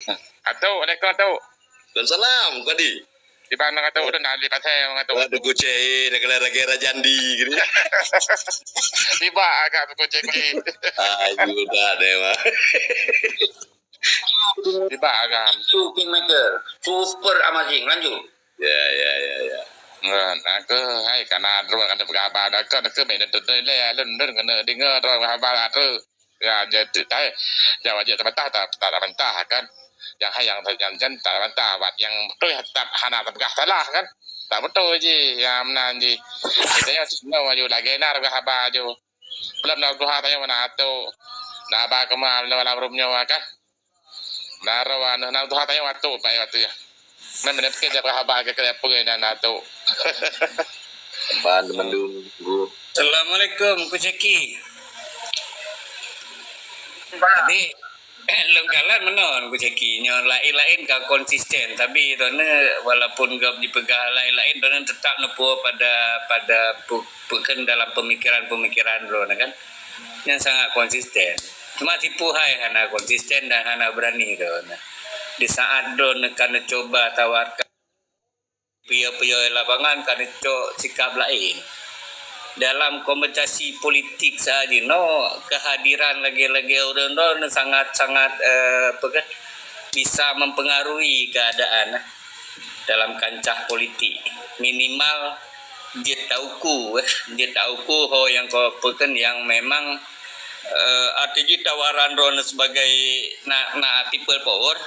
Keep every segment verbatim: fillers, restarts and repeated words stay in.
Atuk, assalamualaikum, Atuk. Waalaikumsalam, Kadi. Di mana Atuk tu, nak di pasai, Atuk? Aduh, kucing, nak kena lagi Rajandi gitu. Tiba agak kucing ni. Ah, you dah deh, Mak. Tiba agak. Super kingmaker, super amazing. Lanjut. Ya, ya, ya, ya. Nah, ke, hai, kana droe kana peugah haba dah ke, ke meunan tu, tu, le, lôn, lôn kena dengar droe haba tu. Ya, jadi, tak, jawab je terbantah, tak, tak terbantah kan. Yang hai, yang, yang, yang tak terbantah, buat yang betul tetap hana terbantah salah kan. Tak betul je, ya, meunan je. Kita ya, semua maju lagi, nak peugah haba je. Belum nak tuha tanya mana tu. Nak haba kemal dalam room nyawa kan. Naro anu, na tuha tayong atu, pai atu ya. Nan meunan pike jak haba ke keu peue nan atu. Ban mandum, Gu. Assalamualaikum, Ku Ceki. Tapi, lôn kalon meunan, Ku Ceki. Nyoe laén-laén ka konsisten, tapi droeneuh walaupun gob jipeugah laén-laén, droeneuh tetap neupuoh pada, pada pu-, peukheun dalam pemikiran-pemikiran droeneuh kan. Nyan sangat konsisten. Cuma tipu hai hana konsisten dan hana berani droeneuh. Di saat droeneuh ka neucuba tawarkan piôh-piôh lapangan ka neucok sikap laén. Dalam komunikasi politik saat jinoe, kehadiran lagée-lagée ureuëng droeneuh sangat-sangat, eh, apa kan, bisa mempengaruhi keadaan, eh, dalam kancah politik. Minimal jeuet tauku, eh, jeuet tauku ho nyang ko peukheun nyang memang, eh, arti jih tawaran droeneuh sebagai na, na people power,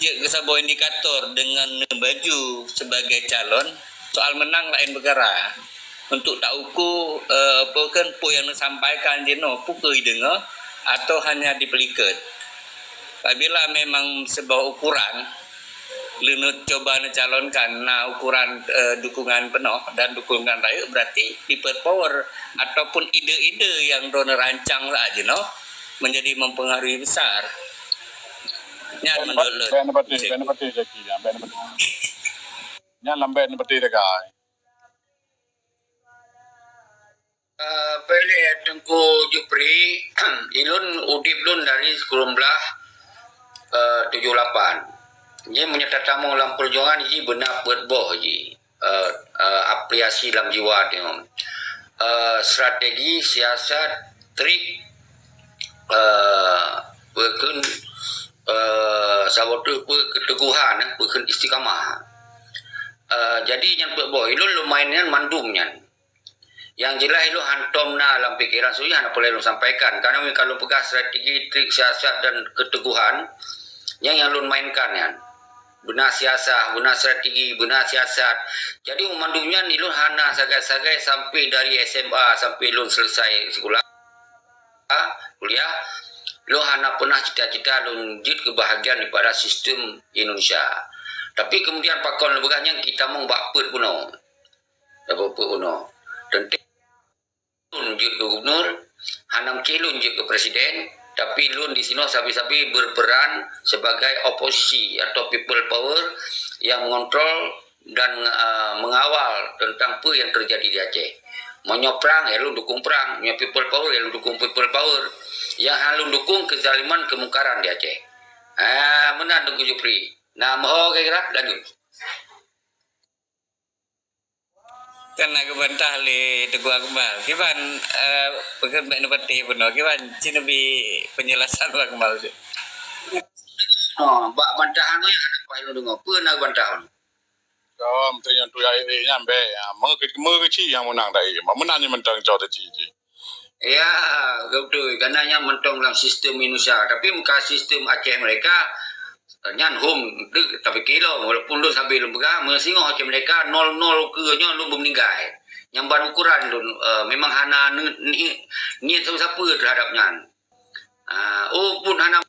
jeuet keu saboh indikator deungon neubaju sebagai calon soal menang laén peukara. Untuk tauku, eh, apa kan, peue nyang neusampaikan jinoe, peue keu ideungoe atau hanya dipeulikot. Apabila memang sebuah ukuran, leuneuk cuba neucalonkan na ukuran, eh, dukungan peunoh dan dukungan rayeuk, berarti people power ataupun ide-ide nyang droeneuh rancang saat jinoe menjadi mempengaruhi besar. Nyan menurut lôn. Bèk neupatéh, bèk neupatéh, Zaki, ya, bèk neupatéh. Nyan lam bèk neupatéh sagai. Eh, peureulèe Teungku Jupri, ilôn udép lôn dari sikureueng blah, eh, tujoh lapan. Jadi, meunyoe tatamong lam peujuangan jih beuna peuet boh jih, eh, eh, apresiasi lam jiwa nyoe. Eh, strategi, siasat, trik, eh, peue kheun, eh, saboh teuk peue, keteuguhan, eh, peue kheun istiqamah. Eh, jadi nyan peuet boh, ilôn lumayan nyan mandum nyan. Nyang jeulaih ilôn hantom na lam pikeran, seubeunajih hana peureulèe lôn sampaikan. Karena meunyoe ka lôn peugah strategi, trik, siasat dan keteuguhan, nyang, nyang lôn mainkan nyan. Beuna siasah, beuna strategi, beuna siasat. Jadi, mandum nyan ilôn hana sagai-sagai sampai dari S M A sampai lôn selesai sikula, kuliah, lôn hana peunah cita-cita lôn jeuet keubahagian daripada sistem Indonesia. Tapi kemudian pakon lôn peugah nyan, kita mong bak peuet bunoe. Bak peuet bunoe. Teuntèe lôn jeuet keu gubernur, hana mungken lôn jeuet keu presiden, tapi lôn di sinoe sabe-sabe berperan sebagai oposisi atau people power yang mengontrol dan, eh, mengawal tentang peue yang terjadi di Aceh. Meunyoe prang, ya lôn dukung prang. Meunyoe people power, ya lôn dukung people power. Yang hana lôn dukung kezaliman, kemungkaran di Aceh. Ah, meunan Teungku Jupri. Nah, meuho kira-kira, lanjut. Kan na geubantah lé Teungku Akmal. Kiban, eh, peugah bèk neupatéh bunoe. Kiban, ci neubi penjelasan Akmal. Oh, bak bantahan tu nyang hana paih lôn deungoe. Peue na geubantah lôn? Dom, tu nyang tu ya, eh, nyan bèk. Ya, meuke-, meukeuci nyang meunang dai. Meunan nyang mantong cok teuci ji. Ya, betul. Karena nyan mantong dalam sistem Indonesia. Tapi muka sistem Aceh mereka, nyan hom, tapi kilo, walaupun lôn sabe lôn peugah, meunyoe singoh Aceh mereka nol nol ke nyoe lôn beuninggai. Nyang ban ukuran lôn, eh, memang hana ni-, ni-, niet sapeue-sapeue terhadap nyan. Ah, oh, pun hana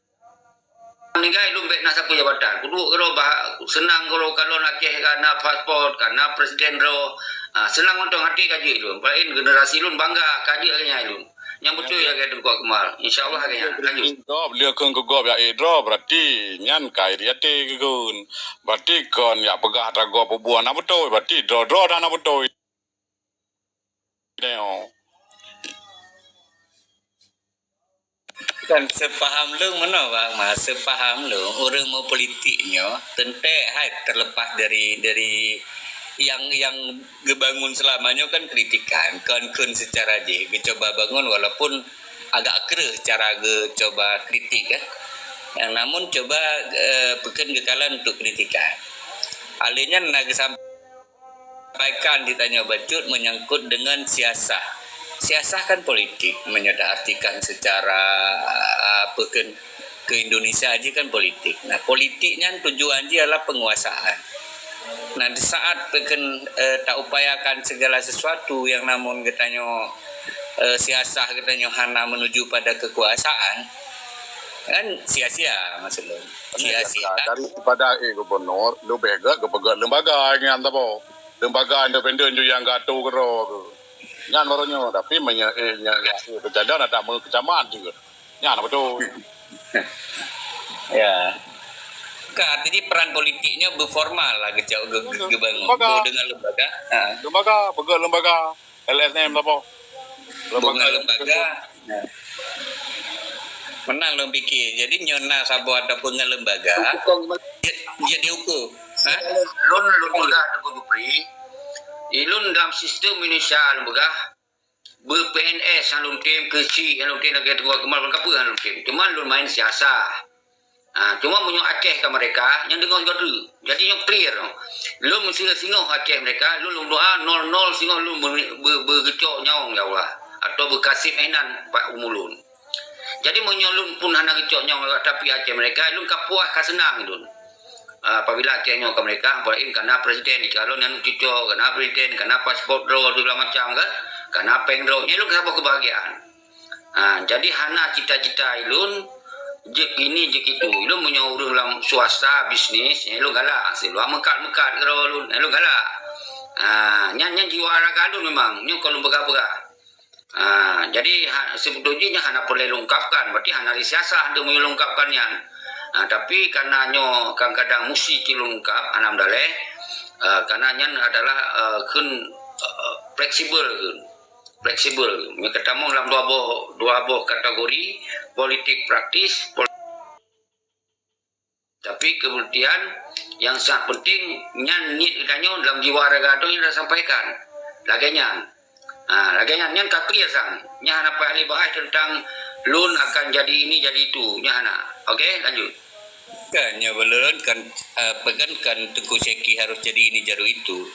ninggai lôn bèk na sapeue jabatan. Kuduek keudroe bah, seunang keudroe kalon Aceh ka na paspor, ka na presiden droe. Ah, seunang mantong até ka jeuet lôn. Laén generasi lôn bangga ka jeuet lagèe nyan lôn. Nyang beutôi lagèe Teungku Akmal. Insya Allah lagèe nyan. Lanjut. Gob, lheuh kheun keu gob ya, eh, droe, berarti nyan ka iri até keu kheun. Berarti kon ya peugah atra gob peubuet hana beutôi, berarti droe-droe dah hana beutôi. Nyoe. Kan sepaham lôn meunoe, Bang Mas. Sepaham lôn, ureuëng meu politik nyoe teuntée hai terlepas dari, dari yang, yang geubangun selama nyoe kan kritikan. Kon kheun secara jih geucoba bangun walaupun agak kreueh cara geucoba kritik, kan. Yang namun coba, eh, peukheun geukalon untuk kritikan. Alé nyan na geusam- Sampaikan di tanyoe bacut menyangkut dengan siasah. Siasah kan politik, meunyoe diartikan secara, ah, apa kan, ke Indonesia aja kan politik. Nah, politik nyan tujuan dia adalah penguasaan. Nah, di saat peukheun, eh, taupayakan segala sesuatu yang namun geutanyoe, eh, siasah geutanyoe hana menuju pada kekuasaan, kan sia-sia maksud lôn. Sia-sia. Daripada eh gubernur, leubeh gét geupeugét lembaga nyan saboh. Lembaga independen ju nyang geuatô keudroe tu. Nyan baru nyoe, tapi meunyoe eh nyan, nyan eh keucadan ada meukecaman juga. Nyan betul. Ya. Ka, jadi peran politiknya berformal lah geucok ge- ge- geubangun. Lembaga. Boh dengan lembaga. Ha. Lembaga, peugét lembaga. L S M saboh. Boh dengan lembaga. Nah. Meunan lôn pikir. Jadi nyoe na saboh ataupun ngon lembaga, jeuet, jeuet diukur. Ha? Lôn, lôn peugah Teungku Jupri, ilôn dalam sistem Indonesia lôn peugah, be-P N S nyang lôn tem, keuchik nyang lôn tem lagée Teungku Kemal, bukan kapeue nyang lôn tem. Cuma lôn main siasah. Ha, cuma meunyoe Aceh ka merdeka, nyang deungoe sigoe treuk. Jadi nyoe clear nyoe. Lôn meusigoe singoh Aceh merdeka, lôn, lôn doa nol nol singoh lôn be- be- beugeucok nyawöng, ya Allah, atau beukaseb inan bak umu lôn. Jadi meunyoe lôn pun hana geucok nyawöng, tapi Aceh merdeka, lôn ka puas, ka seunang lôn. Ah, apabila Aceh nyoe ka merdeka, apalagi kana presiden, calon nyang cuco, kana presiden, kana paspor droe, segala macam kan, kana péng droe, nyan lôn ka saboh kebahagiaan. Ha, jadi hana cita-cita ilôn jeuet ini jeuet itu. Ilôn meunyoe ureuëng lam swasta bisnis, ilôn galak. Siluwa meukat-meukat keudroe lôn, ilôn galak. Ha, nyan, nyan jiwa raga lôn memang, nyoe kon lôn peugah-peugah. Ha, jadi ha, sibeutôi jih nyan hana peureulée lôn ungkapkan, berarti hana lé siasah untuk meunyoe lôn ungkapkan nyan. Ha, tapi karena nyoe kadang-kadang musti cit lôn ungkap, hana meudaleh. Ha, karena nyan adalah, eh, kheun, eh, fleksibel kheun. Fleksibel. Meunyoe ka tamong lam dua boh, dua boh kategori politik praktis, pol- tapi kemudian yang sangat penting nyan niet geutanyoe dalam jiwa raga droe nyang sampaikan. Lagée nyan. Ha, lagée nyan, nyan ka clear sang. Nyan hana payah lé bahas tentang lôn akan jadi ini, jadi itu. Nyan hana. Oke, lanjut. Kan, nyoe lôn kan, eh, peugah kan Teungku Syeki harus jadi ini, jadi itu.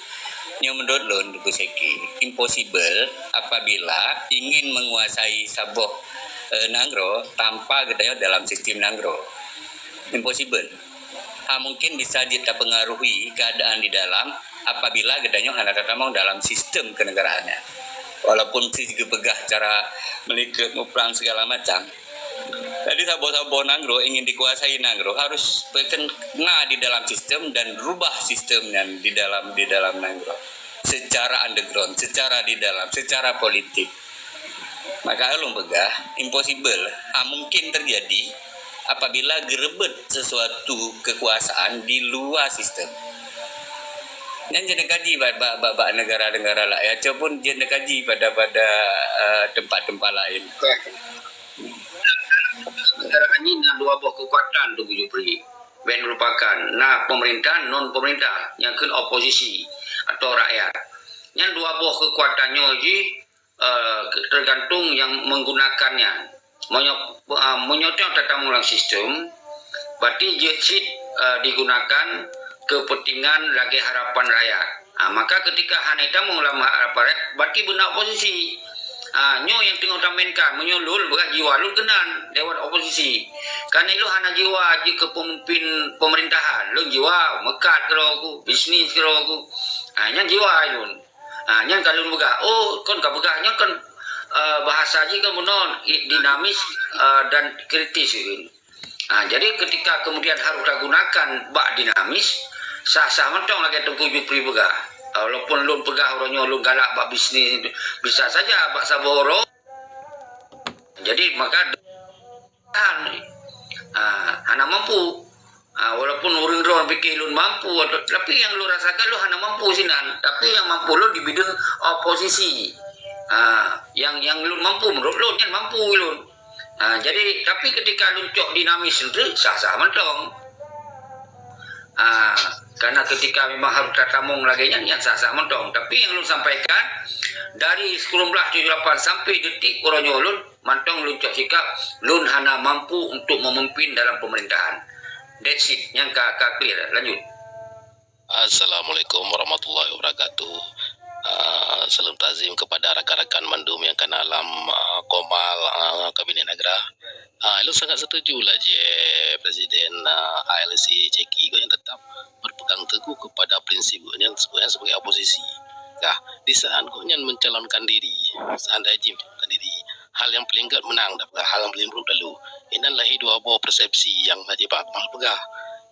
Nyoe menurut lôn, Teungku Syeki, impossible apabila ingin menguasai saboh, eh, nanggroe tanpa geutanyoe dalam sistem nanggroe. Impossible. Ha, mungkin bisa jeuet tapengaruhi keadaan di dalam apabila geutanyoe hana tatamong dalam sistem kenegaraan nyan. Walaupun si geupeugah cara meulikot, muprang segala macam. Jadi saboh-saboh nanggroe ingin dikuasai nanggroe harus peukena di dalam sistem dan rubah sistem nyan di dalam, di dalam nanggroe. Secara underground, secara di dalam, secara politik. Maka ulôn peugah, impossible. Ha, mungkin terjadi apabila geureubet sesuatu kekuasaan di luar sistem. Nyan jeuet neukaji bak, bak, bak, bak negara-negara laén, ataupun jeuet neukaji pada, pada, eh, tempat-tempat laén. Negara nyoe na dua boh kekuatan tu, Teungku Jupri. Ban merupakan na pemerintah, non pemerintah, nyang kheun oposisi atau rakyat. Nyan dua boh kekuatan nyoe jih, eh, tergantung nyang menggunakannya. Meunyoe, eh, meunyoe teuh tatamong lam sistem, berarti jeuet cit, eh, digunakan kepentingan lagée harapan rakyat. Ha, maka ketika hana tamong lam harapan rakyat, berarti beuna oposisi. Ha, nyoe nyang teungoh tamainkan, meunyoe lôn beurati jiwa lôn keunan lewat oposisi. Karena lôn hana jiwa jeuet keu pemimpin pemerintahan, lôn jiwa meukat keudroe ku, bisnis keudroe ku. Ha, nyan jiwa lôn. Ha, nyan ka lôn peugah. Oh, kon ka peugah, nyan kon, eh, bahasa jih kon bunoe, i-, dinamis, eh, dan kritis gitu. Ha, jadi ketika kemudian harus tagunakan bak dinamis, sah-sah mantong lagée Teungku Jupri peugah. Walaupun lôn peugah uroe nyoe lôn galak bak bisnis, bisa saja bak saboh uroe. Jadi maka, ha, hana mampu. Ha, walaupun ureuëng droe pikir lôn mampu, tapi nyang lôn rasakan lôn hana mampu sinan. Tapi nyang mampu lôn di bidang oposisi. Ha, nyang, nyang lôn mampu, menurut lôn nyan mampu lôn. Ha, jadi, tapi ketika lôn cok dinamis sendiri, sah-sah mantong. Ha, karena ketika memang harus tatamong lagée nyan, nyan sah-sah mantong. Tapi nyang lôn sampaikan, dari sikureueng blaih tujoh lapan sampai detik uroe nyoe lôn, mantong lôn cok sikap, lôn hana mampu untuk memimpin dalam pemerintahan. That's it, nyang ka, ka clear. Lanjut. Assalamualaikum warahmatullahi wabarakatuh. Ah, salam takzim kepada rakan-rakan mandum nyang kana lam, ah, koma, ah, Kabinet Negara. Ah, lôn sangat setuju laju Presiden, ah, A L C Cheki gobnyan tetap berpegang teguh kepada prinsip gobnyan, gobnyan sebagai oposisi. Nah, di saat gobnyan mencalonkan diri, seandai jih mencalonkan diri, hal nyang paléng gét meunang, dan hal nyang paléng buruk lalu. Inan lahé dua boh persepsi nyang laju bak akmal peugah.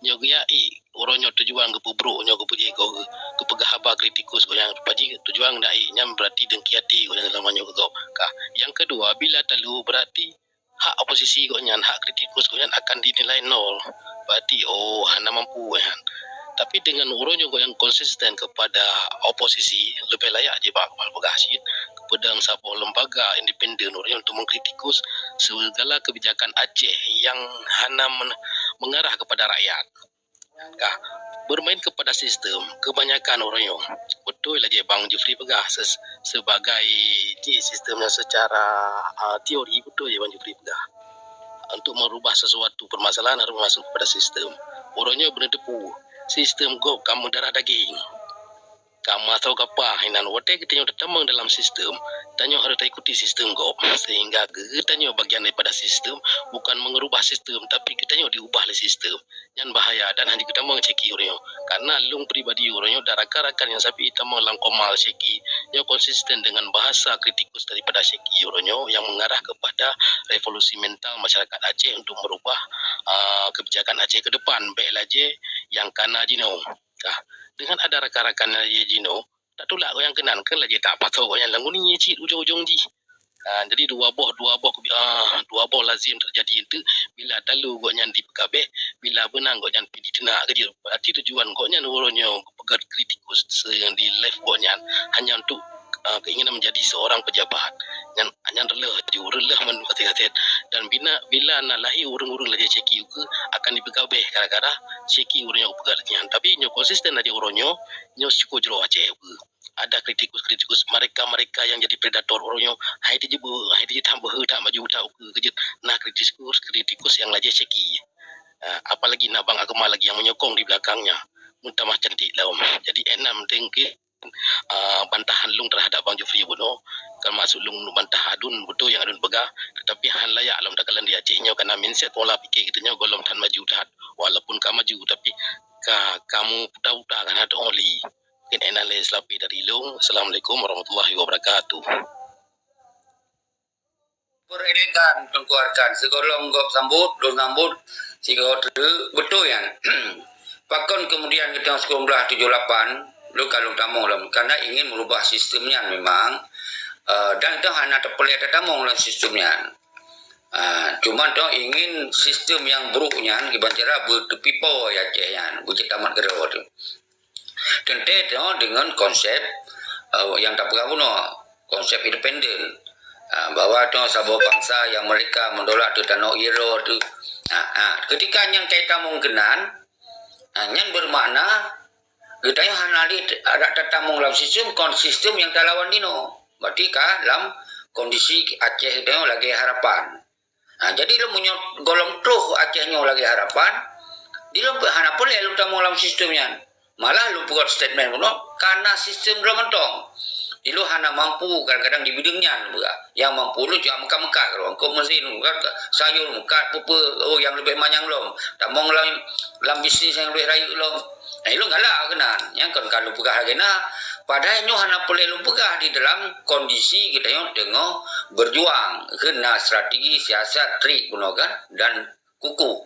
Nyoe geuyak ék, uroe nyoe tujuan geupeubrok, nyoe geupeujeuet gob, geupeugah haba kritikus gobnyan, rupa jih tujuan geunak ék, nyan berarti dengki até gobnyan lam nyoe keu gob. Ka. Nyang keudua, bila talu berarti hak oposisi gobnyan, hak kritikus gobnyan akan dinilai nol. Berarti, oh, hana mampu nyan. Tapi dengan uroe nyoe gobnyan konsisten kepada oposisi, leubeh layak jih bak akmal peugah cit, geupeudong saboh lembaga independen uroe nyoe untuk mengkritikus segala kebijakan Aceh nyang hana men-, mengarah kepada rakyat. Ka, bermain kepada sistem, kebanyakan uroe nyoe. Beutôi laju Bang Jufri peugah, ses-, sebagai jih sistem nyang secara, ah, teori, beutôi laju Bang Jufri peugah. Untuk merubah sesuatu permasalahan harus masuk kepada sistem. Uroe nyoe beuneuteupeu, sistem gob ka meudarah daging. Ka meuasoe gapa inan, watée geutanyoe tatamong dalam sistem, tanyoe harus taikuti sistem gob, sehingga geutanyoe bagian daripada sistem, bukan mengerubah sistem, tapi geutanyoe diubah lé sistem. Nyan bahaya dan hana geutamong Cheki uroe nyoe. Karena lôn pribadi uroe nyoe dan rakan-rakan nyang sabe tamong lam koma Cheki, nyoe konsisten dengan bahasa kritikus daripada Cheki uroe nyoe nyang mengarah kepada revolusi mental masyarakat Aceh untuk merubah, ah, kebijakan Aceh ke depan, bék laju nyang kana jinoe. Ka, dengan ada rakan-rakan laju jinoe, tatulak gobnyan keunan, kan laju tapasoe gobnyan lam guni cit ujong-ujong jih. Ah, jadi dua boh, dua boh, ah, dua boh lazim terjadi eunteuk, bila talu gobnyan dipeugabeh, bila beunang gobnyan pih diteunak keujeuet. Berarti tujuan gobnyan uroe nyoe geupeugét kritikus se-, di live gobnyan hanya untuk, ah, keinginan menjadi seorang pejabat. Nyan, nyan reuloh ju, reuloh mandum aset-aset. Dan bina, bila na lahé ureuëng-ureuëng laju Cheki ukeue akan dipeugabeh gara-gara Cheki uroe nyoe geupeugét nyan. Tapi nyoe konsisten laju uroe nyoe, nyoe syukur jroh Aceh ukeue. Ada kritikus-kritikus, mereka-mereka yang jadi predator uroe nyoe, hai teujeuet beu-, hai teujeuet tham beuhe that maju that ukeue keujeuet. Nah, kritikus-kritikus nyang laju Cheki. Ah, apalagi na Bang Akmal lagi nyang menyokong di belakangnya. Meutamah cantik lom. Jadi, enam tengke, ah, bantahan lôn terhadap Bang Jufri bunoe, kan maksud lôn bantah adun, beutôi nyang adun peugah, tetapi han layak lom takalon di Aceh nyoe, karena mindset pola pikir geutanyoe gohlom that maju that, walaupun ka maju, tapi ka, ka meuputa-puta kan that oli. Mungkin inan lé seulapeh dari lôn. Assalamualaikum warahmatullahi wabarakatuh. Perelekan Teungku Arkan, sigohlom gob sambot, lôn sambot, sigoe teuk, beutôi nyan. Pakon kemudian geutanyoe sikureueng blaih tujoh lapan, lôn ka lôn tamong lom, karena ingin merubah sistem nyan memang, eh, dan itu hana teupeuleueh tatamong lam sistem nyan. Ah, cuma tanyoe ingin sistem nyang buruk nyan kiban cara beuteupipo ya Aceh nyan, beujeuet tamat keudroe tu. Teuntée tanyoe deungon konsep, eh, nyang tapeugah bunoe, konsep independen. Ah, bahwa tanyoe saboh bansa nyang merdeka meudaulat tu tanoh Euro tu. Ah, ah, ketika nyan ka itamong keunan, ah, nyan bermakna geutanyoe hana lé t-, adak tatamong lam sistem, kon sistem nyang talawan dinoe. Berarti ka lam kondisi Aceh tanyoe lagée harapan. Ha, jadi lôn meunyoe gohlom troh Aceh nyoe lagée harapan, di lôn peuhana peureulée lôn tamong lam sistem nyan. Malah lôn peugot statement bunoe, kana sistem droe mantong. Di lôn hana mampu kadang-kadang di bideueng nyan, peugah. Nyang mampu lôn cuma meukat-meukat keudroe, eungkôt mesin, meukat sayur, meukat peue-peue, oh, nyang leubeh manyang lom. Tamong lam, lam bisnis nyang leubeh rayeuk lom. Nah, ilôn galak keunan. Nyang kon ka lôn peugah lagée na, padahai nyoe hana peureulée lôn peugah di dalam kondisi geutanyoe teungoh berjuang keu na strategi siasat, trik bunoe kan, dan kukuh.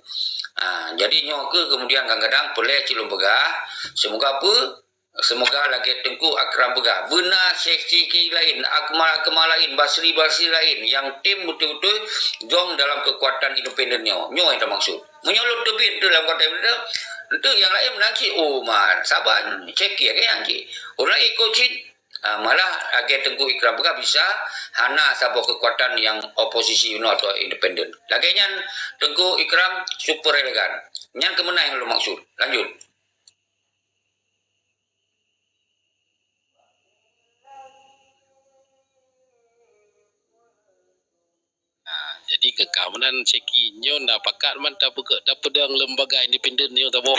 Ha, jadi nyoe keuh kemudian kadang-kadang peureulée cit lôn peugah, semoga apa? Semoga lagée Teungku Akram peugah, beuna Syekh Syekhi laén, Akmal-Akmal laén, Basri-Basri laén, nyang tem beutôi-beutôi jong dalam keukuatan independen nyoe. Nyoe nyang tamaksud. Meunyoe lôn teubiet dalam keukuatan independen, teuh nyang laén meunan cit, oh, man, saban, Syekhi lagée nyan cit. Ureuëng laén ikot cit, Ah, malah lagèe Teungku Ikram peugah bisa hana saboh keukuatan nyang oposisi bunoe atau independen. Lagèe nyan Teungku Ikram super elegan. Nyan keuh meunan nyang lôn maksud. Lanjut. Nah, jadi keu ka meunan Syeki nyoe na pakat man tapeugah, tapeudong lembaga independen nyoe saboh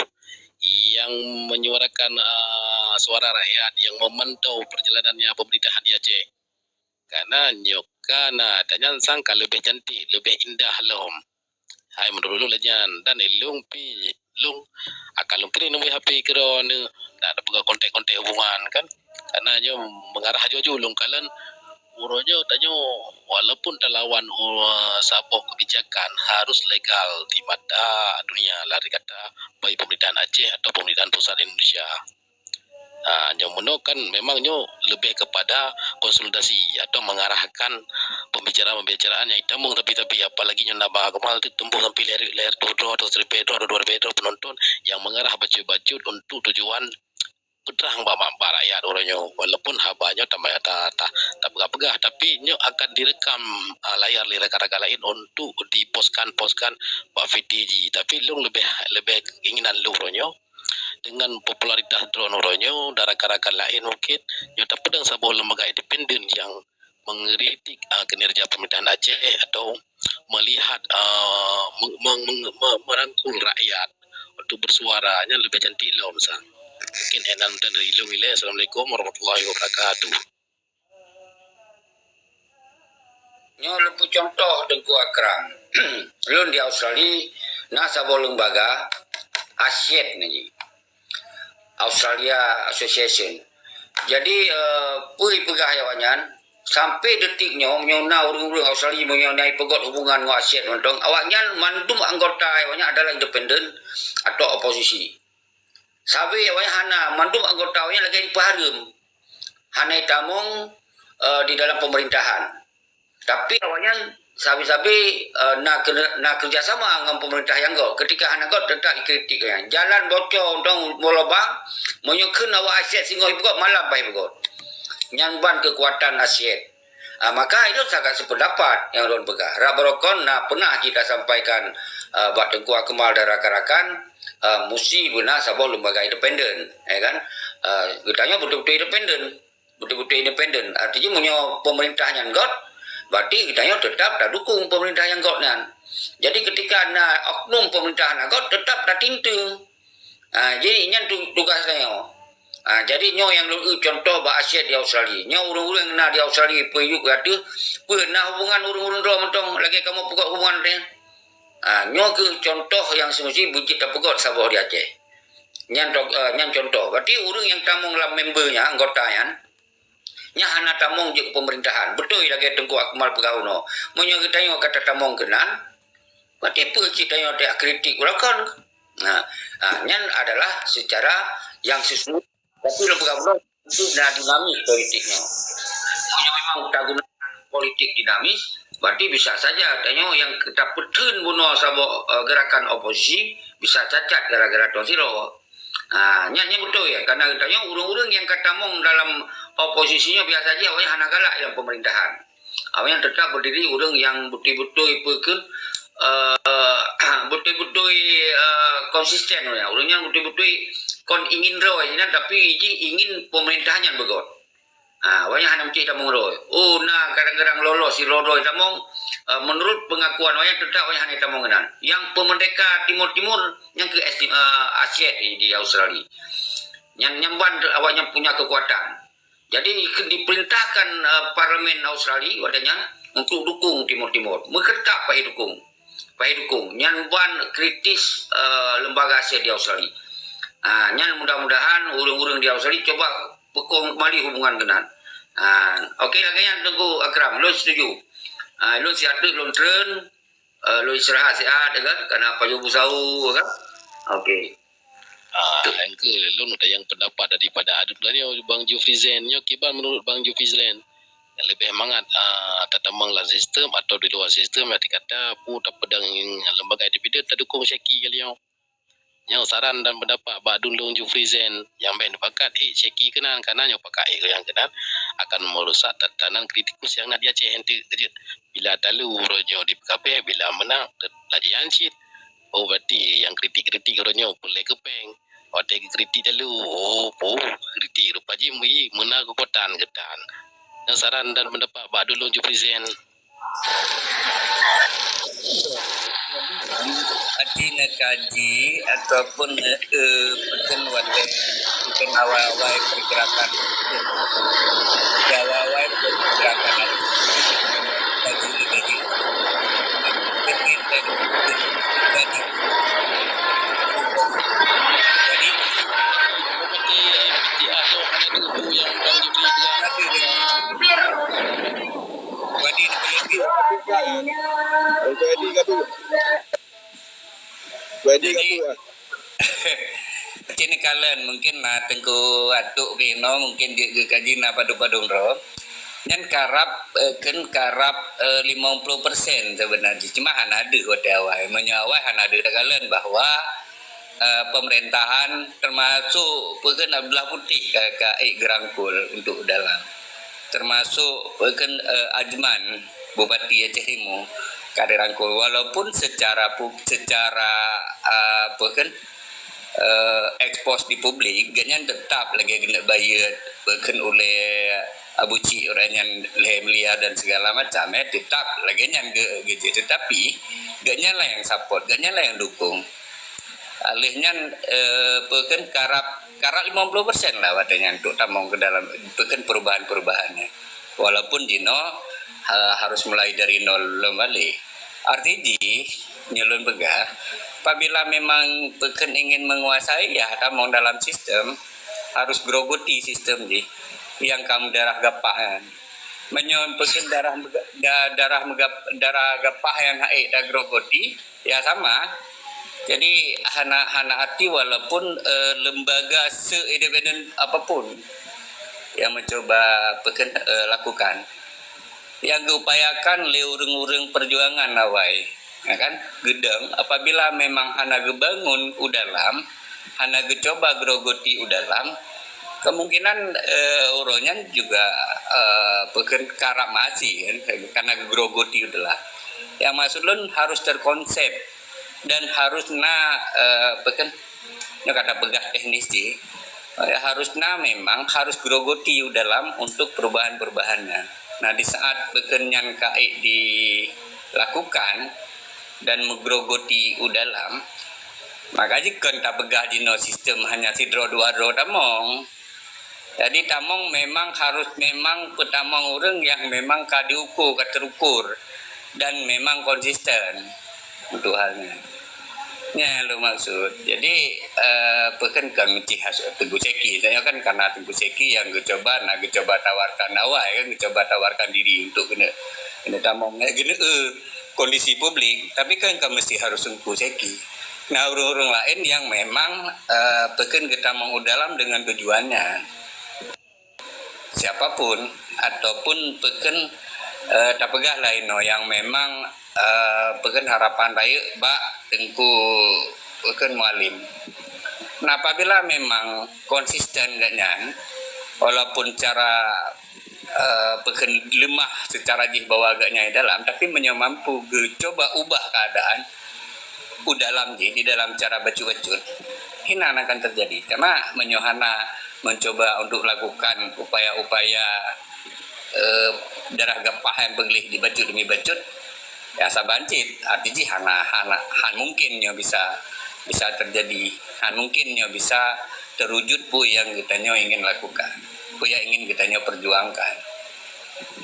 nyang menyuarakan, ah, suara rakyat, nyang memantau perjalanannya pemerintahan di Aceh. Karena nyoe ka na, dan nyan sang ka leubeh cantik, leubeh indah lom. Hai, meunurot lôn lagèe nyan, dan ilôn pi, lôn akan lôn piléh nombor H P keudroe nyoe, dan peugah kontak-kontak hubungan kan. Karena nyoe mengarah aju-aju lôn kalon uroe nyoe tanyoe walaupun talawan u-, saboh kebijakan harus legal di mata dunia, lari kata baik pemerintahan Aceh atau pemerintahan pusat Indonesia. Ha, nyoe meunoe kan memang nyoe lebih kepada konsultasi atau mengarahkan pembicaraan-pembicaraan nyang itamong tapi-tapi, apalagi nyoe na ba Akmal tu tumbuh sampai leher, leher tujoh droe atau seribu droe atau dua ribu droe penonton yang mengarah bacut-bacut untuk tujuan peutrang bak, bak, bak rakyat uroe nyoe. Walaupun haba nyoe tamah ta, ta, tapeugah-peugah, tapi nyoe akan direkam, ah, layar lé rakan-rakan laén untuk dipostkan-postkan bak V T G. Tapi lôn lebih, lebih keinginan lôn uroe nyoe dengan popularitas droeneuh uroe nyoe dan rakan-rakan laén mungkin nyoe tapeudong saboh lembaga independen yang mengkritik, ah, kinerja pemerintahan Aceh atau melihat, ah, meng-, meng-, meng-, me-, merangkul rakyat untuk bersuara, nyan lebih cantik lom sa. Mungkin hana meunan dari lôn ilèe. Assalamualaikum warahmatullahi wabarakatuh. Nyoe lôn peucuntoh Teungku Akram. Lôn di Australia na saboh lembaga ASIAD nyan jih. Australia Association. Jadi, eh, peue ipeugah awaknyan, sampai detik nyoe, meunyoe na ureueng-ureueng Australia meunyoe na ipeugöt hubungan ngon ASIAD mantong, awaknyan mandum anggota awaknyan adalah independen atau oposisi. Sabe awaknyan hana, mandum anggota awaknyan lagèe ipeuhareuem. Hana itamong, eh, di dalam pemerintahan. Tapi awaknyan sabe-sabe, eh, na keu-, na kerjasama ngon pemerintah nyang göt. Ketika hana göt, tetap ikritik nyan. Jalan bocor, untông mulubang, meunyoe kheun awak ASIAD singoh ipeugöt, malam bah ipeugöt. Nyan ban keukuatan ASIAD. Ah, maka ilôn sangat sependapat nyang lôn peugah. Rab barokon na peunah jih tasampaikan, ah, bak Teungku Akmal dan rakan-rakan, ah, musti beuna saboh lembaga independen, ya kan? Ah, geutanyoe beutôi-beutôi independen. Beutôi-beutôi independen. Artinya, meunyoe pemerintah nyan göt, berarti geutanyoe tetap tadukung pemerintah nyang göt nyan. Jadi, ketika na oknum pemerintah na göt, tetap tatinteung. Ha, jadi, nyan tu-, tugas tanyoe. Ha, jadi, nyoe nyang lôn eu contoh bak ASIAD di Australia. Nyoe ureueng-ureueng na di Australia, peuyueb gata, peue na hubungan ureueng-ureueng droe mantong lagèe kamoe peugöt hubungan teuh. Ha, nyoe keuh contoh nyang semesti beujeuet tapeugöt saboh di Aceh. Nyan to-, eh, nyan contoh. Berarti ureueng nyang tamong lam member nyan, anggota nyan, nyan hana tamong jeuet keu pemerintahan. Beutôi lagèe Teungku Akmal peugah unoe. Meunyoe geutanyoe ka tatamong keunan, berarti peue cit tanyoe takritik ulakon. Nah, ha, nyan adalah secara yang sesungguh. Tapi lôn peugah bunoe, itu na dinamis politik nyoe. Meunyoe memang tagunakan politik dinamis, berarti bisa saja tanyoe nyang tapeutheun bunoe saboh, eh, gerakan oposisi bisa cacat gara-gara tuan sidroe. Ha, nyan, nyan beutôi ya, karena tanyoe ureueng-ureueng nyang ka tamong dalam oposisi nyoe biasa jih awaknyan hana galak dalam pemerintahan. Awaknyan tetap berdiri ureueng nyang beutôi-beutôi peue keuh, eh, beutôi-beutôi, eh, konsisten ureueng nyan. Ureueng nyan beutôi-beutôi kon ingin droe sinan, tapi jih ingin pemerintahan nyan beugöt. Ha, awaknyan hana meucit tamong droe. Oh, na kadang-kadang lolos sidroe-droe tamong, eh, menurut pengakuan awaknyan tetap awaknyan hana tamong keunan. Nyang peumerdeka Timur-Timur, nyang keu S D, eh, ASEAN di, di Australia. Nyan, nyan ban awaknyan punya kekuatan. Jadi, ke-, diperintahkan, eh, Parlemen Australia watèe nyan untuk dukung Timur Timur. Meukeureutak payah dukung. Payah dukung. Nyan ban kritis, eh, lembaga ASEAN di Australia. Ah, nyan mudah-mudahan ureueng-ureueng di Australia cuba peukong kembali hubungan keunan. Ah, okey, lagèe nyan Teungku Akram, lôn setuju. Ah, lôn siat teuk lôn treun, eh, lôn istirahat siat, ya kan? Karena pajoh bu sahur, kan? Okey. Ah, nyang keu lôn ada nyang pendapat daripada adat tadi, Bang Jufri Zain. Nyoe kiban menurut Bang Jufri Zain. Nyang leubeh mangat, ah, tatamong lam sistem atau di luar sistem, arti kata, peue tapeudong lembaga independen tadukung Syaki kali nyoe. Nyoe saran dan pendapat bak Dun Lung Jufri Zen nyang bèk neupakat ék Syeki keunan, karena nyoe pakat ék nyang keunan akan merusak tatanan kritikus nyang na di Aceh enteuk keujeuet. Bila talu uroe nyoe di P K P, bila meunang, laju nyan cit. Oh, berarti nyang kritik-kritik uroe nyoe peureulèe keu pèng. Watèe geukritik talu, oh, oh, kritik rupa jih meuhi meuna keukuatan geutan. Nyoe saran dan pendapat bak Dun Lung Jufri Zen. Aci neukaji ataupun, eh, peukeunan watèe, peukeunan awai-awai pergerakan. Di awai-awai pergerakan kaji neukaji. Jadi, jadi, jadi, Jadi, jadi, cit neukalon mungkin na Teungku Atuk keunoe mungkin geukaji na padum-padum droe. Nyan karab, eh, kheun karab, eh, limong ploh persen sebenarnya. Cuma hana deuh watèe awai. Meunyoe awai hana deuh takalon bahwa eh, pemerintahan, termasuk peukeunan Abdullah Putih ka, ka ék geurangkul untuk dalam. Termasuk peukeunan, eh, Ajman, Bupati Aceh Timur, ka dirangkul. Walaupun secara pu-, secara, eh, peukeunan, eh, ekspos di publik, gobnyan tetap lagèe geuneuk bayeue peukeunan ulèe Abu Cik, ureueng nyan lhèe miliar dan segala macam, eh, tetap lagèe nyan ge-, geujeuet. Tetapi, gobnyan lah nyang support, gobnyan lah nyang dukung. Lheueh nyan, eh, peukeunan karab, karab limong ploh persen lah watèe nyan untuk tamong keu dalam peukeunan perubahan-perubahan nyan. Walaupun jinoe, ha-, harus mulai dari nol lom balè. Arti jih, nyang lôn peugah, apabila memang peukeunan ingin menguasai, ya tamong dalam sistem, harus grogoti sistem jih nyang ka meudarah gapah nyan. Meunyoe peukeunan darah meuga-, da-, darah meugap-, darah gapah nyan hana ék tagrogoti, ya sama. Jadi, hana, hana arti walaupun, eh, lembaga se-independen apapun yang mencoba peukeunan, eh, lakukan. Yang geuupayakan lé ureueng-ureueng perjuangan awai, ya kan? Geudong, apabila memang hana geubangun u dalam, hana geucoba grogoti u dalam, kemungkinan, eh, uroe nyan juga, eh, peukeunan karab meuhasé, kan, karena geugrogoti u dalam. Yang maksud lôn harus terkonsep dan harus na, eh, peukeunan, nyoe ka tapeugah teknis jih, eh, harus na memang harus grogoti u dalam untuk perubahan-perubahan nyan. Nah, di saat peukeunan nyan ka ék dilakukan, dan meugrogoti u dalam, maka jikheun tapeugah jinoe sistem hanya sidroe dua droe tamong. Jadi tamong memang harus memang peutamong ureueng nyang memang ka diukur, ka terukur dan memang konsisten untuk hal nyan. Nyan lôn maksud. Jadi, eh, peukeunan kon meusti harus Teungku Syeki. Saya kan karena Teungku Syeki nyang geucoba, na geucoba tawarkan awai kan, geucoba tawarkan diri untuk keuneuk, keuneuk tamong, eh, keuneuk, eh, kondisi publik, tapi kan ka meusti harus Teungku Syeki. Nah, ureueng-ureueng laén nyang memang, eh, peukeunan geutamong u dalam dengan tujuan nyan. Siapapun ataupun peukeunan, eh, tapeugah laén nyoe nyang memang, eh, peukeunan harapan rayeuk bak Teungku peukeunan Mualem. Nah, apabila memang konsisten gobnyan, walaupun cara eh, peukeunan leumah secara jih bahwa agaknya di dalam, tapi meunyoe mampu geucoba ubah keadaan u dalam jih, di dalam cara bacut-bacut, hinan akan terjadi. Karena meunyoe hana mencoba untuk lakukan upaya-upaya, eh, darah gapah nyang peugleh dibacut demi bacut, ya saban cit, arti jih hana, hana, han mungkin nyoe bisa, bisa terjadi, han mungkin nyoe bisa terwujud peue nyang geutanyoe ingin lakukan, peue nyang ingin geutanyoe perjuangkan.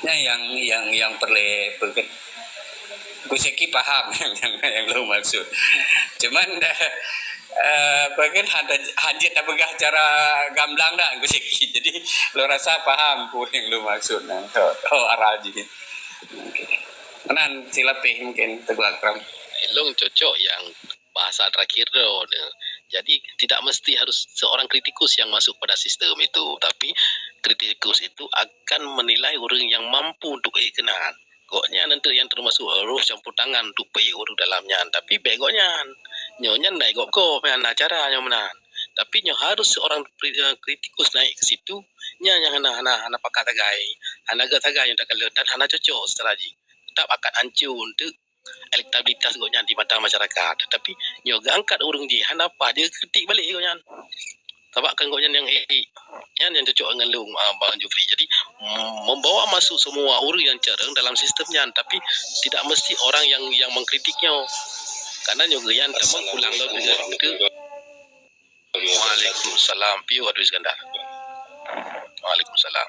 Nah, nyang, nyang, nyang peureulèe peugét. Teungku Syeki paham nyang, nyang lôn maksud. Cuman, eh, peugét han, han jeuet tapeugah cara gamblang dah Teungku Syeki. Jadi, lôn rasa paham peue nyang lôn maksud. Nah, ho, ho arah jih. Oke. Meunan silapeh mungkin Teungku Akram. Lôn cocok nyang bahasa terakhir droeneuh. Jadi, tidak mesti harus seorang kritikus yang masuk pada sistem itu, tapi kritikus itu akan menilai ureueng nyang mampu untuk ék keunan. Gobnyan enteuk nyang termasuk roh campur tangan untuk peuék ureueng dalam nyan, tapi bèk gobnyan. Nyoe nyan naik gob-gob, hana cara nyoe meunan. Tapi nyoe harus seorang pri-, eh, kritikus naik ke situ, nyan nyang hana, hana, hana pakat sagai. Hana gét sagai nyoe takalon dan hana cocok secara jih. Tetap akan hancô untuk elektabilitas gobnyan di mata masyarakat. Tetapi nyoe geuangkat ureuëng jih, hana paih jikritik balik gobnyan. Sabab kan gobnyan nyang ék. Nyan nyang cocok ngon lôn, ah, Bang Jufri. Jadi, mm, membawa masuk semua ureuëng nyang carông dalam sistem nyan, tapi tidak mesti orang yang, yang mengkritik nyoe. Karena nyoe geuyan tamong pulang lom dengan Waalaikumsalam, piye Abdul Iskandar. Waalaikumsalam.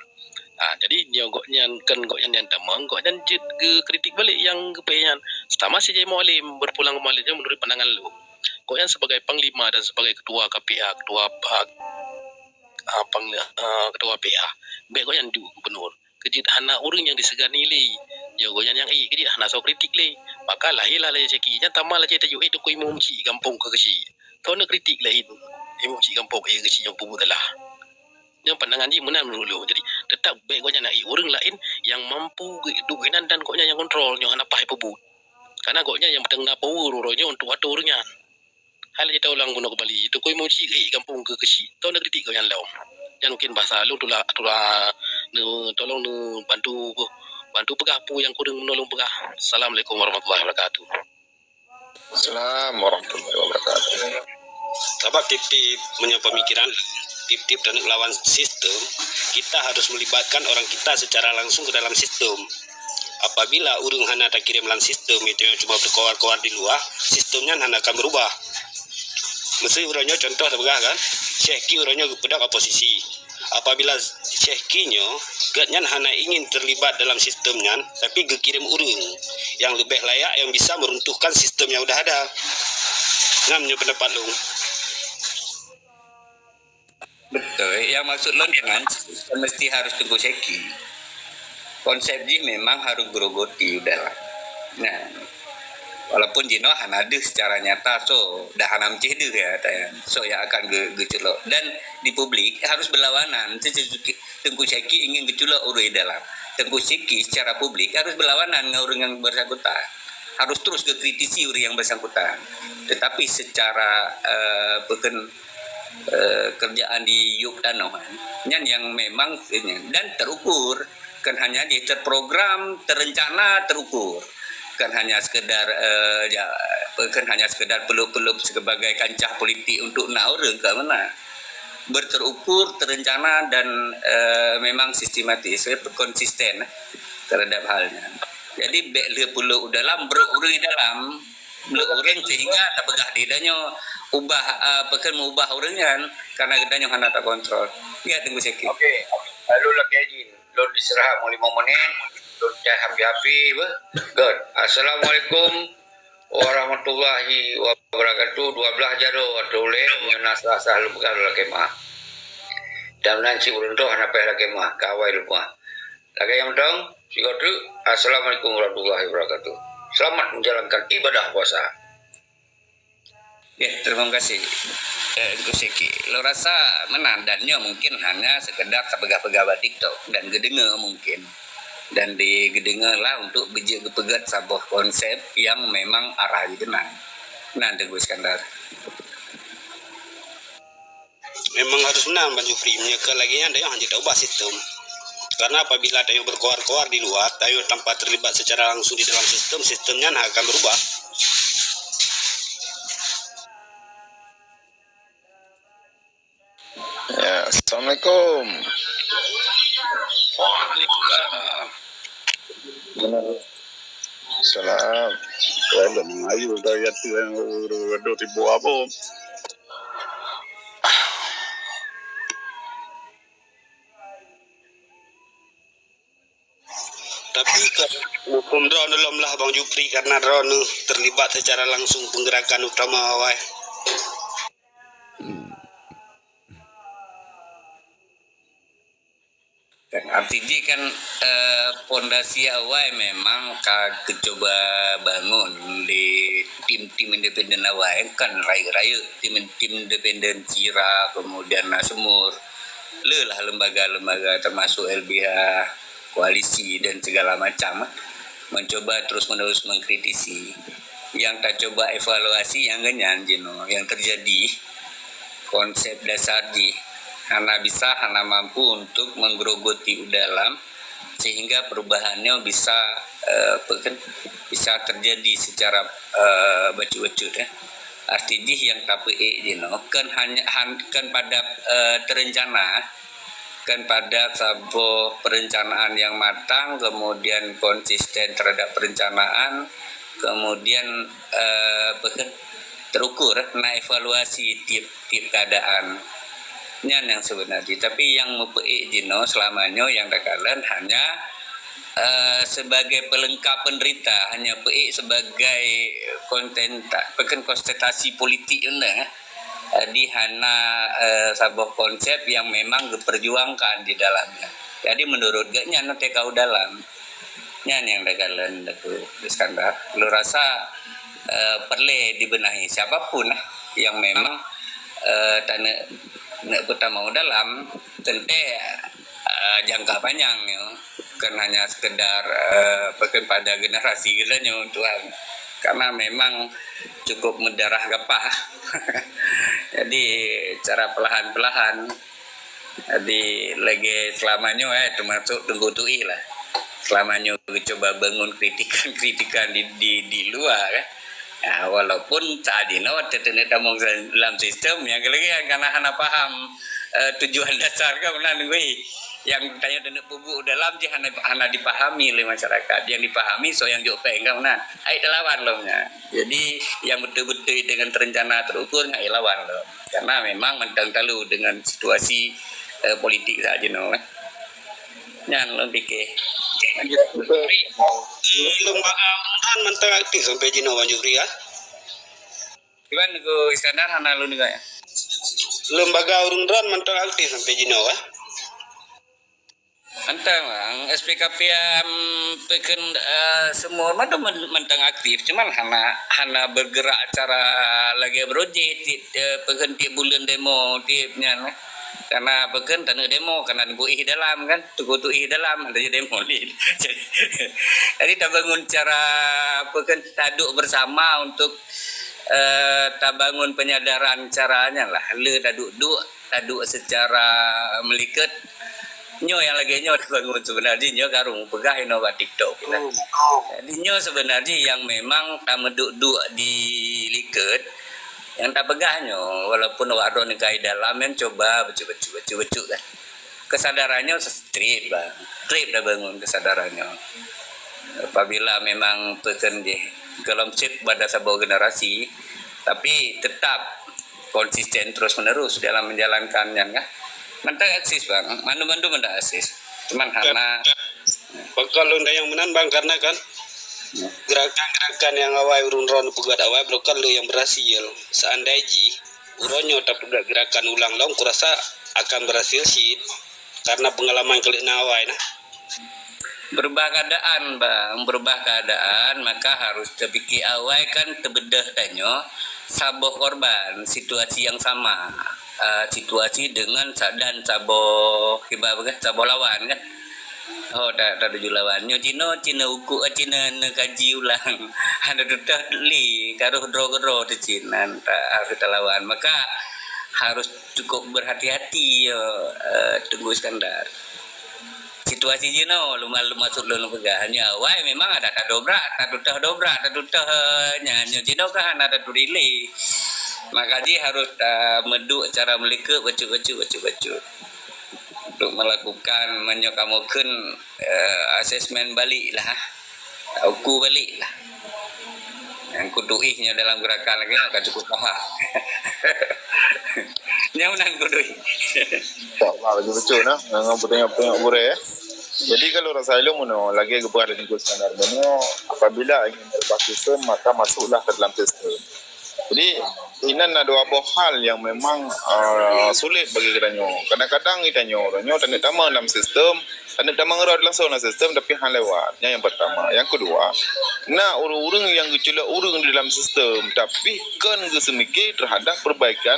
Ah, jadi nyoe gobnyan, kan gobnyan nyang tamong, gobnyan jeuet geukritik balik nyang geupeu nyan. Sama si J Mualim, berpulang kembali nyoe menurut pandangan lôn. Gobnyan sebagai panglima dan sebagai ketua K P A, ketua, ah, ah, pang-, ah, ketua P A. Bèk gobnyan duek gubernur. Keu jeuet hana ureuëng nyang disegani lé. Nyoe gobnyan nyang ék, keu jeuet hana soe kritik lé. Maka lahirlah lagèe Syeki. Nyan tamah lagèe tajok, eh, Teungku Imum Chik gampông keu keuchik. Soe neukritik laén, Imum Chik gampông, eh, keuchik nyang peubuet salah. Nyan pandangan jih meunan meunurot lôn. Jadi, teutap bèk gobnyan na ék ureuëng laén nyang mampu duek inan dan gobnyan nyang kontrol, nyang hana paih peubuet. Karena gobnyan nyang teungoh na power uroe nyoe untuk atur ureuëng nyan. Hai lagèe taulang bunoe keumbali, Teungku Imum Chik ék gampông keu keuchik. Soe neukritik gobnyan lom. Nyan mungkin basa lôn, tula-, tula-, neu-, tolong neubantu, bantu peugah peue nyang kureueng meunurot lôn peugah. Assalamualaikum warahmatullahi wabarakatuh. Assalamualaikum warahmatullahi wabarakatuh. Sabab tiep-tiep meunyoe pemikiran, tiep-tiep taneuk lawan sistem, kita harus melibatkan orang kita secara langsung ke dalam sistem. Apabila ureuëng hana takirém lam sistem, itu yang cuma berkoar-koar di luar, sistem nyan hana akan berubah. Meuseu uroe nyoe contoh tapeugah kan, Syeki uroe nyoe geupeudong oposisi. Apabila Syeki nyoe, gobnyan hana ingin terlibat dalam sistem nyan, tapi geukirém ureuëng yang leubeh layak yang bisa meruntuhkan sistem yang udah ada. Nyan nyoe pendapat lôn. Betul, yang maksud lôn dengan mesti harus Teungku Syeki. Konsep jih memang harus grogoti udahlah. Nah, walaupun jinoe hana deuh secara nyata, so dah hana meucéh deuh ya, so yang akan ge-, geuculok. Dan di publik harus berlawanan. Teungku Syeki ingin geuculok ureuëng dalam. Teungku Syeki secara publik harus berlawanan dengan ureuëng yang bersangkutan. Harus terus geukritisi ureuëng yang bersangkutan. Tetapi secara, eh, apa kan, eh, kerjaan di yub tanoh kan, nyan yang memang ini. Dan terukur, kan hanya dia terprogram, terencana, terukur. Kan hanya sekedar, eh, ya, apa kan, hanya sekedar pelup-pelup sebagai kancah politik untuk nak ureuëng ke mana. Berterukur, terencana dan, eh, memang sistematis, eh, konsisten, eh, terhadap halnya. Jadi bèk le pulo dalam, brok ureuëng dalam, brok ureuëng sehingga tapeugah di tanyoe ubah, eh, apa kan, mengubah ureuëng kan, karena tanyoe hana takontrol. Ya, Teungku Syeki. Okey, lalu lagi izin, lôn diserah mau lima menit, lôn cai hampir-hampir, beh. Good. Assalamualaikum warahmatullahi wabarakatuh. Dua belas jaroe atau ulèe, nyoe na salah-salah lôn peugah lôn lakèe meu'ah. Dan nan cit ureuëng droe hana payah lakèe meu'ah, ka awai lôn peugah. Lagèe nyang mantong, sigoe teuk, Assalamualaikum warahmatullahi wabarakatuh. Selamat menjalankan ibadah puasa. Ya, terima kasih. Eh, Teungku Syeki. Lôn rasa meunan dan nyoe mungkin hanya sekedar tapeugah-peugah bak TikTok dan geudeungoe mungkin. Dan di geudeungoe lah untuk beujeuet geupeugét saboh konsep yang memang arah jih keunan. Nan Teungku Iskandar. Memang harus meunan, Bang Jufri. Meunyoe keu lagèe nyan, tanyoe hanjeuet taubah sistem. Karena apabila tanyoe berkoar-koar di luar, tanyoe tanpa terlibat secara langsung di dalam sistem, sistem nyan akan berubah. Ya, assalamualaikum. Waalaikumsalam. Salam. Saya dah mengayu dari hati yang udah tiba apa. Tapi kan muphom droeneuh lom lah Bang Jufri karena droeneuh terlibat secara langsung penggerakan utama awai. Kan, arti jih kan, eh, pondasi awai memang ka geucuba bangun lé tim-tim independen awai, kan rayeuk-rayeuk tim, tim independen Cira, kemudian Nasmur, le lah lembaga-lembaga termasuk L B H, koalisi dan segala macam, mencoba terus-menerus mengkritisi. Nyang tacoba evaluasi nyang keunyan jinoe nyang teujadi, konsep dasar jih hana bisa, hana mampu untuk menggerogoti u dalam sehingga perubahan nyoe bisa, eh, apa kan, bisa terjadi secara, eh, bacut-bacut, ya. Arti jih nyang tapeuék jinoe kan hanya, han-, kan pada, eh, terencana, kan pada saboh perencanaan yang matang, kemudian konsisten terhadap perencanaan, kemudian, eh, apa kan, terukur, na evaluasi tiep-tiep keadaan. Nyan nyang sebenar jih. Tapi nyang meupeue jinoe selama nyoe nyang takalon hanya, eh, sebagai pelengkap penderita, hanya peue sebagai konten, apa kan, konsentrasi politik nyan, eh. Jadi hana, eh, saboh konsep yang memang geuperjuangkan di dalamnya. Jadi menurut geuh nyan teuka u dalam. Nyan nyang takalon Teungku Iskandar. Lôn rasa, eh, perlu dibenahi siapa pun lah yang memang, eh, taneuk, neuk peutamong dalam teuntée, eh, jangka panjang nyoe. Bukan hanya sekedar, eh, apa kan, pada generasi geutanyoe tuan. Karena memang cukup mendarah gapah. Jadi cara perlahan-perlahan. Jadi lagée selama nyoe, eh, termasuk Teungku Tuih lah. Selama nyoe geucuba bangun kritikan-kritikan di, di, di luar, kan. Ya, walaupun saat ini waktu teuneuh tamong lam sistem nyang lagée karena hana paham, eh, tujuan dasar kan, meunan Teungku. Nyang tanyoe teuneuh peubuet dalam jih hana, hana dipahami oleh masyarakat. Yang dipahami soe nyang jok péng kan, meunan. Ai talawan lom nyan. Jadi yang betul-betul dengan terencana terukur ngai lawan lom. Karena memang mantong talu dengan situasi, eh, politik saat jinoe, eh. Nyan lôn pikir. Lembaga pemerintahan mantong aktif sampai jinoe, Wan Jufri, ya? Iban Teungku Iskandar hana lôn dengar, ya? Lembaga ureuëng droen mantong aktif sampai jinoe, ya? Mantong, Bang. S P K P M, peukheun, eh, semua mantong, mantong aktif. Cuman hana, hana bergerak cara lagée baroe jih, ti-, eh, peukheun tiep buleuen demo, tiep nyan. Karena peukheun taneuk demo, karena Teungku Tuih dalam kan, Teungku Tuih dalam, ada je demo ni. Jadi tabangun cara peukheun taduek bersama untuk, eh, tabangun penyadaran caranya lah. Le taduek-duek, taduek secara meliket. Nyoe nyang lagée nyoe tabangun sebenarnya nyoe karung peugah inoe bak TikTok. Jadi nyoe sebenarnya yang memang tameuduek-duek di liket. Nyang tapeugah nyoe, walaupun awak droe neukai dalam, nyang cuba bacut-bacut, bacut-bacut kan. Kesadaran nyoe treb, Bang. Treb tabangun kesadaran nyoe. Apabila memang peukheun jih geulomset pada saboh generasi, tapi tetap konsisten terus menerus dalam menjalankan nyan kan. Mantong aktif, Bang. Mandum-mandum mantong aktif. Cuman hana Bang, kalau nda nyang meunan, Bang, karena kan gerakan-gerakan nyang awai ureuëng droen peugah awai, bukan le nyang berhasil. Seandai jih uroe nyoe tapeugah gerakan ulang lom, kurasa akan berhasil cit. Karena pengalaman keuleuk na awai nah. Berubah keadaan, Bang. Berubah keadaan, maka harus terpikir awai kan teubeudoh tanyoe saboh korban situasi yang sama. Ah, situasi dengan sa-, dan saboh, kiban peugah, saboh lawan kan. Oh, ta-, tatuju lawan. Nyoe jinoe, Cina uku, eh, Cina neukaji ulang. Hana tutah li, karoh droe keudroe teuh Cina, ta-, harus talawan. Maka harus cukup berhati-hati, eh, Teungku Iskandar. Situasi jinoe luma-, luma maksud lôn peugah. Nyoe awai memang ada tadobrak, tatutah dobrak, tatutah, eh, nyan. Nyoe jinoe kan hana taturilée. Maka jih harus, eh, meuduek cara meulikot bacut-bacut, bacut-bacut. Untuk melakukan meunyoe kamoe kheun, eh, asesmen balik lah. Uku balik lah. Nyang kutuih nyoe dalam gerakan lagée nyoe ka cukup paham. Nyoe meunan kutuih. Wah, wah, betul-betul nah. Ngon peutanyong-peutanyong gurée, eh. Jadi kalau rasa ilmu nyoe lagée geupeugah dari Teungku Iskandar, nyoe apabila ingin merubah sistem, maka masuklah ke dalam sistem. Jadi inan na dua boh hal yang memang, uh, sulit bagi geutanyoe. Kadang-kadang geutanyoe, geutanyoe taneuk tamong dalam sistem, taneuk tamong rot langsung dalam sistem, tapi hana lewat. Nyan yang pertama. Yang kedua, na ureuëng-ureuëng yang geuculok ureuëng di dalam sistem, tapi kon geuseumiké terhadap perbaikan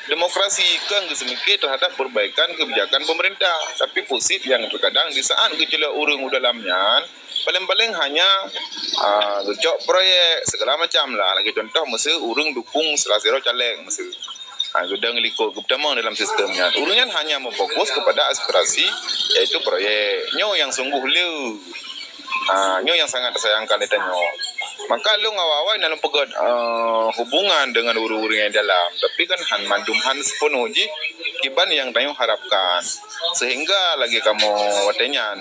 demokrasi, kon geuseumiké terhadap perbaikan kebijakan pemerintah. Tapi pusip yang terkadang di saat geuculok ureuëng u dalam nyan, Paléng-paléng hanya, ah, geucok proyek segala macam lah. Lagèe contoh, meuseu ureueng dukung salah sidroe caleg meuseu. Ha, geudong likot geutamong dalam sistem nyan. Ureueng nyan hanya memfokus kepada aspirasi, yaitu proyek. Nyoe nyang sungguh le. Ha, nyoe nyang sangat disayangkan lé tanyoe. Maka lôn awai-awai na lôn peugöt, eh, hubungan dengan ureueng-ureueng nyang dalam. Tapi kan han mandum han seupenuh jih kiban nyang tanyoe harapkan. Sehingga lagèe kamoe watèe nyan,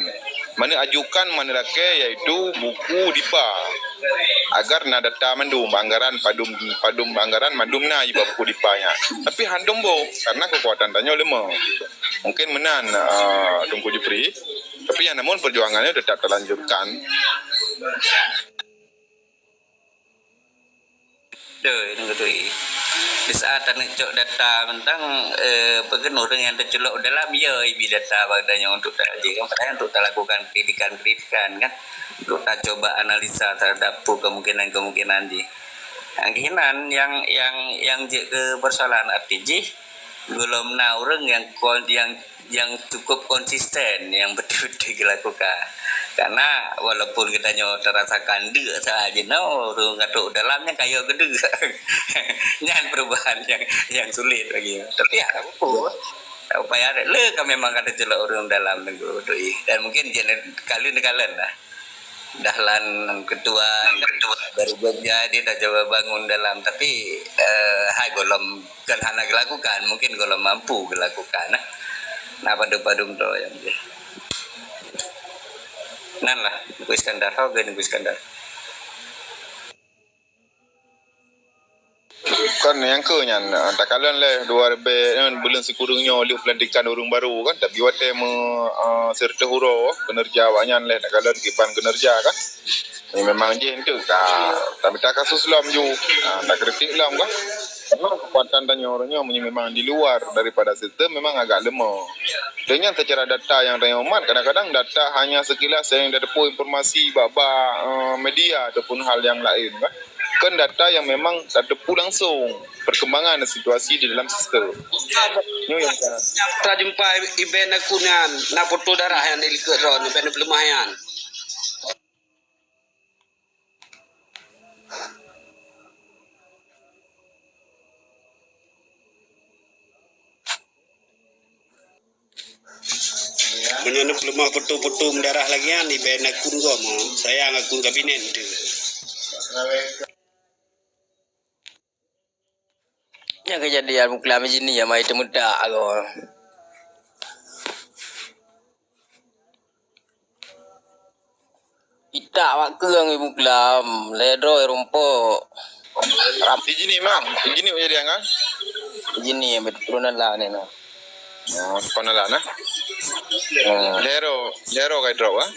mana ajukan, mana lakèe, yaitu buku dipa. Agar na data mandum, anggaran padum, padum anggaran mandum na jiba buku dipa nyan. Tapi han tumbôk karena keukuatan tanyoe lemah. Mungkin meunan, eh, Teungku Jupri. Tapi nyang namun perjuangan nyoe tetap talanjutkan. Betul, itu betul. Di saat taneuk cok data tentang, eh, apa kan, ureueng nyang teuceulok dalam, ya, ibi data bak tanyoe untuk taji kan, padahai untuk talakukan kritikan-kritikan kan, untuk tacoba analisa terhadap peue kemungkinan-kemungkinan jih. Nyang keunan nyang, nyang, nyang jeuet keu persoalan, arti jih gohlom na ureueng nyang kon-, nyang, nyang cukup konsisten, nyang beutôi-beutôi geulakukan. Karena walaupun geutanyoe tarasakan deuk saat jinoe, ureueng ka trok dalam nyan ka yo keu deuk. Nyan perubahan nyang, nyang sulit bagi. Tapi ya, tak apa. Tak payah le ka memang ka teuceulok ureueng dalam Teungku Doi. Dan mungkin jeunera-, kalen-kalen lah. Dahlan ketua, ketua baru beujadi tacoba bangun dalam, tapi, eh, hai gohlom kan hana geulakukan, mungkin gohlom mampu geulakukan, nah. Nah, padum-padum tu nyang jih. Nan lah, Teungku Iskandar, ho ge Teungku Iskandar. Kan nyang keu nyan, ah, takalon lé dua ribèe, eh, buleuen sikureueng nyoe lheueh peulantikan ureueng barô kan, tapi watèe meu, ah, sireutoh uroe kinerja awaknyan lé takalon kiban kinerja kan. Nyoe memang jih enteuk ka tamita kasus lom ju, ah, takritik lom kan. Karena kekuatan tanyoe uroe nyoe meunyoe memang di luar daripada sistem memang agak lemah. Dan nyan secara data nyang tanyoe mat, kadang-kadang data hanya sekilas nyang tateupeue informasi bak-bak, eh, media ataupun hal nyang laén kan. Kon data nyang memang tateupeue langsung perkembangan situasi di dalam sistem. Nyoe nyang ka. Tajumpa iben aku nyan, na foto darah nyang dilikot droe, iben peuleumah nyan. Meunyoe neupeuleumah foto-foto meudarah lagèe nyan, iben akun gob, sayang akun kabinet teuh. Nyan keujadian muklam jih ni, ya, mai teumeudak aku. Itak bak keueng ibu kelam, lhèe droe rumpok. Ijini, Mam. Ijini jadi angan? Ijini, beturunan lah ni, nah. Oh, sekolah lah, nah. Hmm. Lhèe droe, lhèe droe kai drop, ah?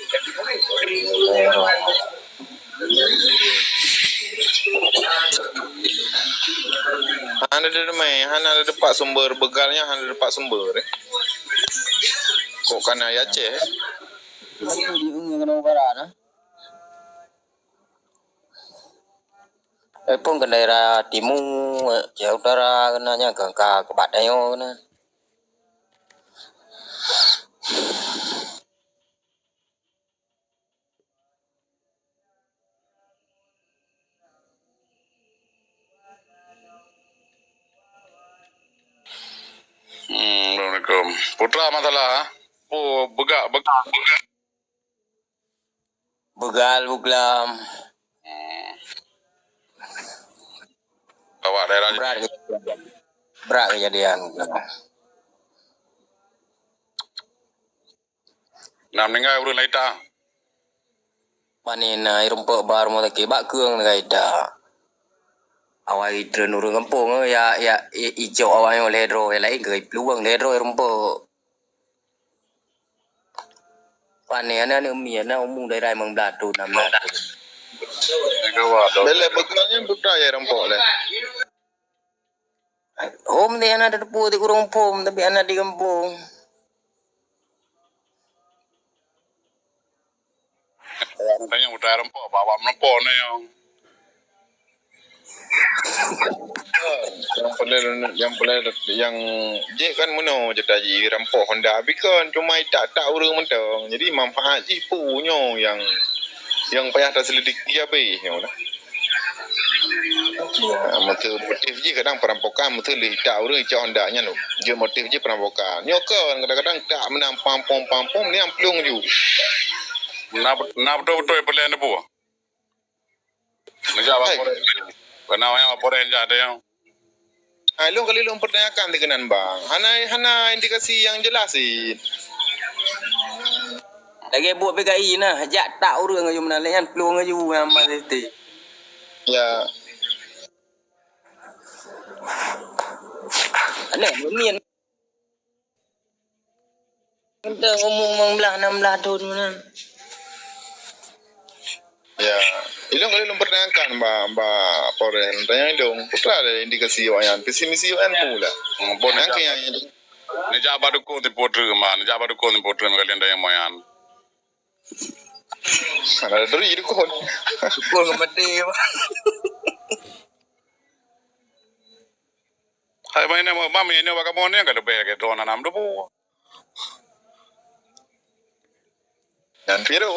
Lhèe droe. Hana ada mai, hana ada dapat sumber begalnya, hana ada dapat sumber, eh. Kok kana ya, Aceh, eh? Di Ung yang kena ubara, nah. Eh, pun ke daerah timu, eh, Aceh Utara kena nya, ke, ke, ke Badak Dayo kena. Hmm, assalamualaikum. Putra masalah, ah? Oh, begak, begak, begak. Begal buklam. Hmm. Awak daerah ni. Berat kejadian. Berat kejadian. Nah, meninggai ureueng lain ta. Pane na rumpok ba rumoh sakit bak keueng nangkai ta. Awai treun ureueng gampông, ya, ya, i-, icok awai nyoe lhèe droe, ya laén keu peuluwang lhèe droe rumpok. Pane aneuk-aneuk mi, aneuk umu daerah limong blah thôn, nam blah thôn. Bèk lé beukeulak nyan putra ya rumpok lé. Hom deh hana tateupeue di ureueng phom, tapi hana di gampông. Tanyong utai rempok, bak awak meureumpok na nyang. Nyang peureulèe, nyang peureulèe, nyang jih kan meunoe ceurita jih, rempok Honda bikon, cuma itak-tak ureueng mantong. Jadi manfaat jih peue nyoe nyang Nyang payah taselidiki abéh nyoe na. Ha, meuteue motif jih kadang perampokan, meuteue lé ita ureuëng icoh honda nyan loh. Jeuet motif jih perampokan. Nyoe kon kadang-kadang tak meunang pampong-pampong, niang plueng ju. Na, na beutôi-beutôi peulén neubu. Neujak bak Hai. Polres. Kena wayang bak Polres jak teuh. Ah, lôn kali lôn pertanyakan teuh keunan bang. Hana, hana indikasi nyang jelas cit. Lagèe buet P K I na, jak tak ureueng aju meunan, lé nyan plueng aju nyang ma siti. Ya. Aneh, miet. Kita umur lima belas, enam belas tahun meunan. Ya, ilong kali lôn pertanyakan bak, bak Polres, tanya ilong, putra ada indikasi awak nyan, visi misi awak nyan pula. Hmm, bon, Nang ke yang Neujak bak dukun tipu treuk, ma. Neujak bak dukun tipu treuk, kalian dah yang moyan. Ada duri dukun. Dukun ke mati, ma. Hai, main nama, mami, ini bak kamu ni, kalau bayar ke tuan anam dubu. Nyan piro?